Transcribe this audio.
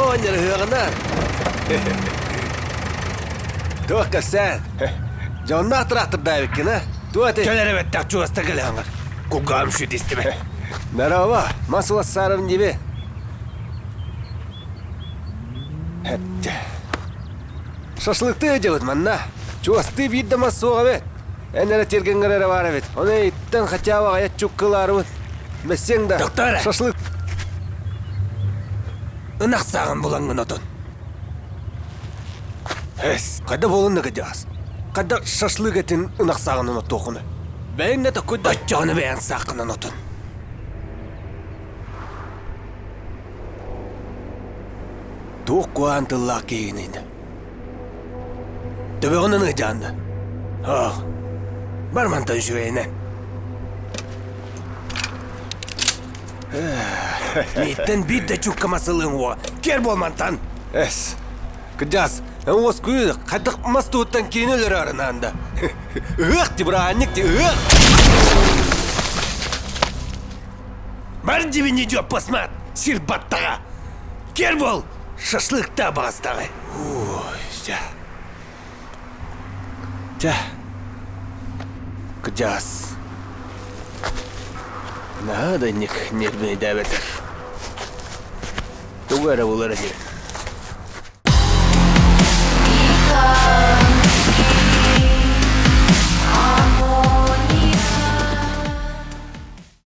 оҕонньор ыһыаҕынан. Туох кэпсээн? Дьонноох тыраахтырдаабыккын, а? Туох этэй? Кэл эрэ бэттэх чугаста кэлэҕиҥ. Кулгаам сүт истибэ. Здорово, мас улассаарым диби. Шашлыктыы дьыбыт манна. Чугастыы биир да мас суох эбит. Эн эрэ тиэргэҥҥэр эрэ баар эбит. Ону эйиттэн хотя бы аҕыйах чуккылаарыбын. Бэссиэҥ да. Доктор! Шашлык. Ынах сааҕын булаҥҥын отун. Эс, хайда буолун кыдьаас. Хайда шашлык этин ынах сааҕынан оттуохуну. Бэйэҥ да такой да. Оччоҕуна бэйэҥ сааххынан отун. Туох куһаҕан тыллаах киһигиний да? Төбөҕүнэн ыдьаанна. Оох, бар мантан үчүгэйинэн. Мииттэн биир да чуукка масылыың уо. Киэр буол мантан! Эс, кыдьаас, эн уоскуйу хайдах мас туһуттан киини өлөрөөрүн аанда. Ыһыах ти бырааһынньык ти ыһыах! Бар дибини дьоппосмат, сир баттаҕа! Киэр буол, шашлыкта баҕастаҕай. Ой, чэ. Чэ. Кыдьаас. Наһаа да инник нервнэйдээбэтэр. Тугу эрэ булар этибин.